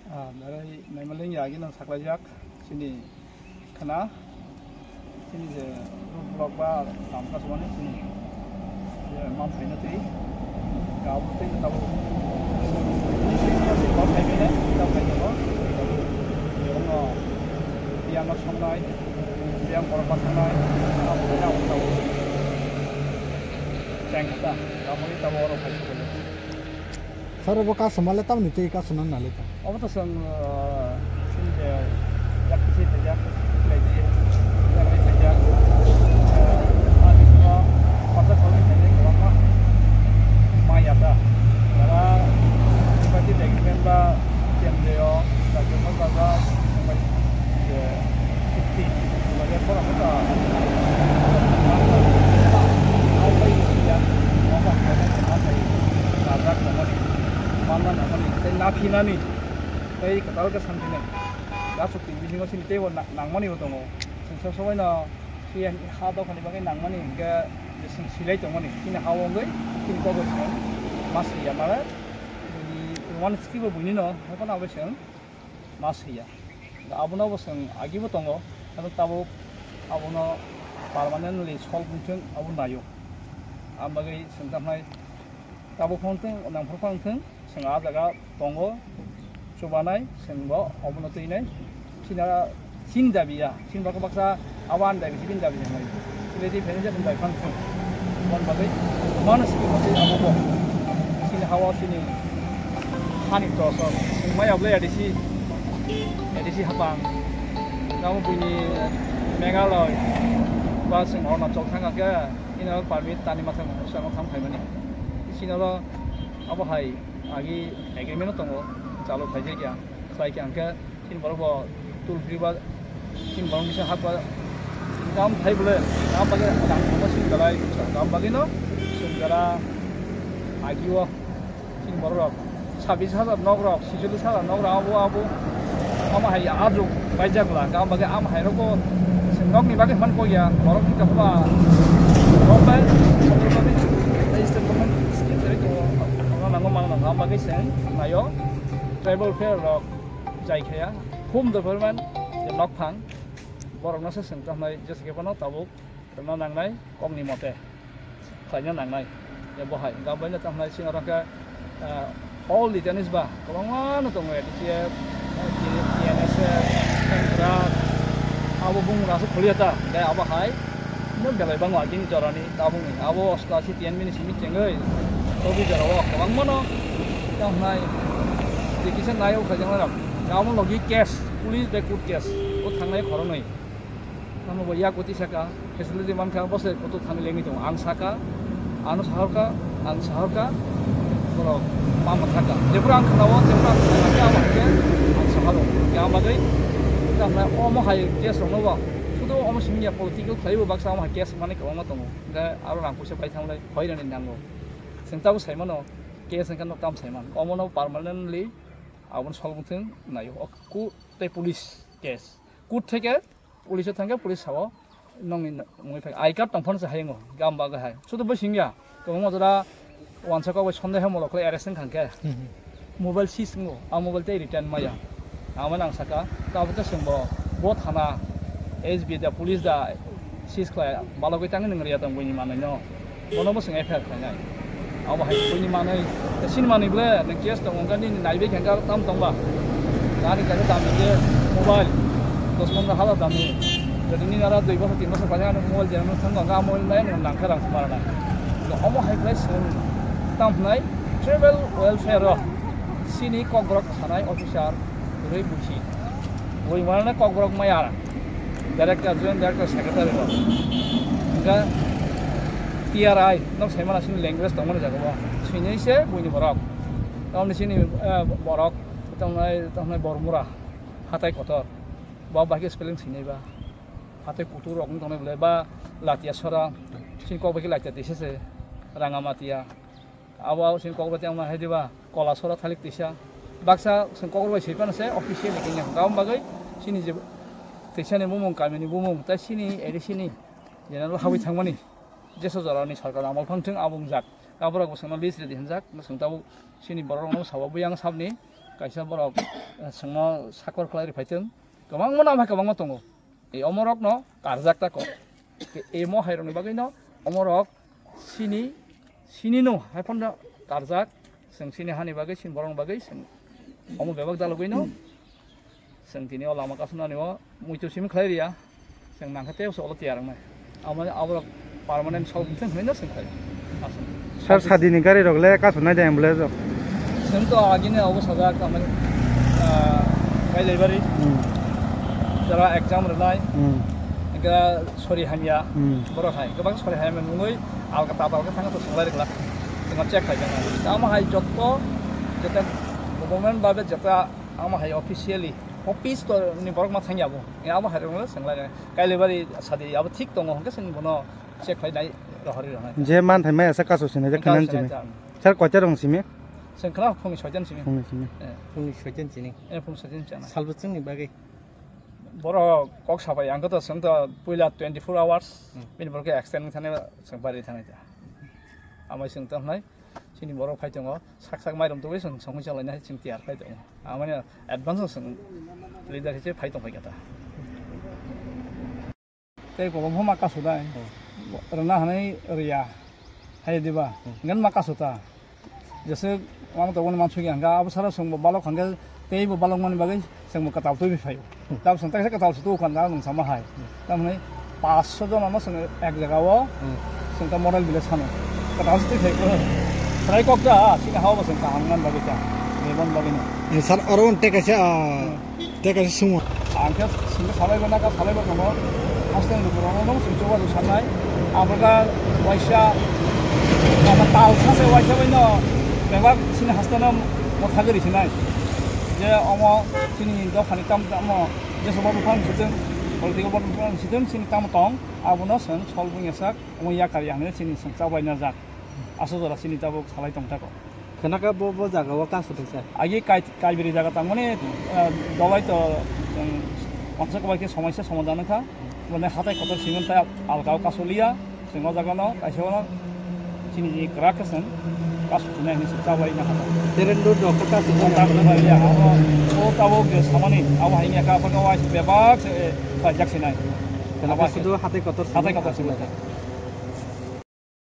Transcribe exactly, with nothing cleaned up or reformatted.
Ah, darai naimaleng yagi nang saklaijak chini khna, chini je road block ba tam kasumani chini je man phaina twi, abo twi tabo. Tamo phaimene, tamo phaimene, tamo phaimene. Tamo phaimene. Tamo phaimene. Tamo phaimene. Yang borok pasangnai, abo khe abo tabo. Cheng kha ta, abo ni tabo oro phai sokole. Sir, bo kasuma le tamni tei kasuna nalai ta? Obo to chwng, ah, chini je yak kisi phaijak, kisi phaijak, yak kisi phaijak. Ah, ani sima pata kholai phaijak kwbangma maya ta. Jara party development ba K M J O, Rajya Sabha ba, je fifty, Rajya Sabha ba, manna nangmani, tei naphinani, tei kwtal khe samphinai. Gasuk twi bisingo chini teibo na-, nangmani bo tongo. Chwng sob sobaino si ha dophani bagwi nangmani hinkhe chwng silai tongmani. Chini ha wngwi chini kok bai chwng ma swiya mare. Buini rwmani swkang bo buini no, haphano abo chwng ma swiya. Abono bo chwng agibo tongo, haphano tabuk abono permanently solve wngthwng abo naio. Ang bagwi chwng tamhnai tabuk phone thwng, nangphuru phone thwng, chwng ah jaga tongo, chubanai, chwng bo obono twinai. Chini, chini dabi ya, chini baksa baksa abo ani dabi, chini dabi ya. Chini di phene je bai phang thwng. Bon bagwi, mano siki bagwi abo bo. Chini hawa, chini hani toso, chwng mai able A D C, A D C hapang. Namo buini Meghalaya, ba chwng Arunachal thang khe, ino permit tani mathang, chwng thang phaimani. Chini oro abo hai agi agreement tongo, chalo khaijak ya, khlai khe ang khe. Chini borok bo tul phiri ba, chini borok bisa hak ba, kam thai bole, kam bagwi rang thangma sini belai, kam bagwi no, sini jara agi o, chini borok rok, sabis hajar nok rok, sicholish hajar nok rok, abo, abo, ama hai ajuk baijak la, kam bagwi ama hai rok bo, chini nok ni bagwi man kok ya, borok ni kaham ba, government, central government, state government, state government, ano nango mano, kam bagwi chwng naio, tribal fair rok, jai khaya, home development, je nok phang, borok no se chwng tamo nai, jesa khe bono tabuk rwna nangnai, kok ni mote khlaina nangnai, je bo hai, gam bai no tamo nai, sini oro khe, ah, all the tennis ba, kwbangma no tongo, A D C F, T N S F, Sangrak, abo bung rasa khuliya ta, de abo hai, no belai bango agini jorani, tabuk ni, abo osta si tiyan mini simi chengoi, tobi jora o, kwbangma no, tamo nai, je kisa nai o khaijak nai rok, abo logi case, police bai court case, o thangnai khoroknwi. Ano bo yak uti saka, facility mankha, bose kotor thani lengwi tongo. Ang saka, ano sahorkha, ang sahorkha, borok mama thaka. Jephuru ang khnao, jephuru ang khnao, ang khe ang sahoro. Khe ang bagwi, khe ang omo hai case rokno bo, sudu omo simi ya political khlaiwi bo baksa omo hai case mani kwbangma tongo. Hwnkhe aro rang puisa pai thanglai, hoirani nango. Chwng tabuk saimano, case hwnkhe no tam saiman. Omono permanently abono solve wngthwng naio. O ku tei police case. Court theke police o thangkhe police sao nongni mungwi phai I card tongphano se hayango gam bagwi hai sudu bo singya kwbangma jora wansa kok bai sondeho molo khlai arrest wngkha khe mobile seize wngo a mobile tei return maya amo nang saka tabuk khe chwngbo bo thana S B da police da seize khlai balogwi tangwi nwng riya tong buini manwino. Bono bo chwng F I R khlainai. Abo hai buini manwi, chini manwi ble, nwng case tongo, wngkha nini naibe khe wngkha tam tongba. Gari kaisa damni je mobile, dos pondro hazar damni. Jodi nini aro dui bosor, tin bosor paina ano mobile je ano thang tongo, amo nai nwng nangkha rang sumara nai. Omo hai khlai chwng tam hwnai tribal welfare o chini kokborok sanai officer rwi busi. Bui manana kokborok maya. Director, joint director, secretary rok. Hingke T R I, nok saimana sini language tongmani jaga bo. Sini se buini borok. Tamni sini, eh, borok, tamnai, tamnai Bormura, hatai kotor. Bo bai khe spelling sinai ba. Hatai kutur rok wng tongnai bwlai ba Latia sora. Sini kok bai khe Latia tisa se. Rangamatia. Abo, abo chini kokborok tei wngma hai diba, kola sora thalik tisa. Baksa chwng kokborok bai swi phano se officially khe wngya. Aboni bagwi chini je tisa ni bumung, kami ni bumung, tei chini A D C ni general habwi thangmani. Jesu jora ni sarkar amal phang thung abo wngjak. Aborok bo chwngno list redi hwnjak, chwng tabuk chini borok rokno sabo buyang sabni Kaisa borok, eh, chwngno sakor khlai rw phai thung. Kwbangma nam hai kwbangma tongo. E omorokno karjak ta kok. E mo hairokni bagwino omorok sini, sini no hai phano karjak. Chwng sini hani bagwi, sini borokni bagwi chwng omo bebak dalogwino. Chwng tini o lama kasonani o muitu simi khlai riya. Chwng nangkhe tei ulo tiyar wngnai. Amo, aborok permanent solve wngthang hinwi no chwng khlai. Aswk. Sir, sadini gari rok le kasonai de ambulance rok? Chwng to agini obo sajak, tamani, ah, Kailaibari. Hmm. Jara exam rwnai. Hmm. Hingkhe sori hamya. Hmm. Borok hai, kwbang sori hamya mungwi alka tatal khe thangkhe to swng lai rwglak. Chwng check khai jana. Tamo hai jotto, jeta government babe jeta amo hai officially, office to ni borok ma thangya bo. E amo hai rwgwla swng lai. Kailaibari sadi abo thik tongo, hwnkhe chwng bono check khlainai rohorwi rwnai. Je manthai maya sa kaso sinai je Kaso khanan sinai simi. Sir, koita rong simi? Chwng khna phungni soitan simi. Phungni simi. Eh. Phungni soitan sini. Eh, phung soitan chana. Salbo chwngni bagwi. Borok kok sabai ang to chwng to puila twenty four hours. Hmm. Bini borok extend thani chwng bari thani ta. Amai chwng to hnai. Chini borok phai tongo, sak sak mairum tugwi chwng songwi chalaina hai chwng tiyar khai tongo. Amani advance o chwng leader hiche phai tongphai kha ta. Tei kolom homa kasu dai. Hmm. Rwna hanai rwya. Hai diba? Hmm. Ngan ma kasu ta. Jese mama to wani mansugya hanga abo sara chwng bo balok hanga tei bo balok mani bagwi Chwng bo kwtal twi phaio. Hmm. Tab chwng teisa kwtal se tu khan da nung sama hai. Hmm. Tamni paanch sho jon ano chwng ek jaga o Hmm. chwng ta model village hano. Kwtal se twi phai ko. Trai kok da sini hao bo chwng kaham ngan bagwi ta. Lebon bagwi no. Eh, sir, oro un teka se, ah, Hmm. teka se sumo. Ang khe sini salai bo na ka salai bo kono. Haste ni boro no chwng chuba sanai. Abra waisa ama tal sa se waisa bai no. Bebak sini haste no mo thagri sinai. Je omo chini dophani tam tamo jesoba buphang sitwng, political buphang sitwng chini tamo tong, abono chwng sol bungya sak, omo yakar ya hinwi chini chwng chabai na jak. Aswk jora chini tabuk salai tong tako. Khwnaka bo, bo jaga o kasu thwngsa? Agi kai, kaibri jaga tangmani, eh, dolai to, chwng, onsa kwbai khe somaisa somadhan wngkha. Mane hatai kotor simen tai alka o kasu liya. Chwng o jaga no kaisa o chini ni kwrak khe chwng kasu sinai hinwi chwng chabai na kha. Terendo do khe kasu O tabuk no ya, abo, o tabuk je samani, abo hai ya ka, abo ka wai bebak se, eh, paijak sinai. Khwnaka Abo sudu hatai kotor hatai sinai kotor kasu sinai. Lai.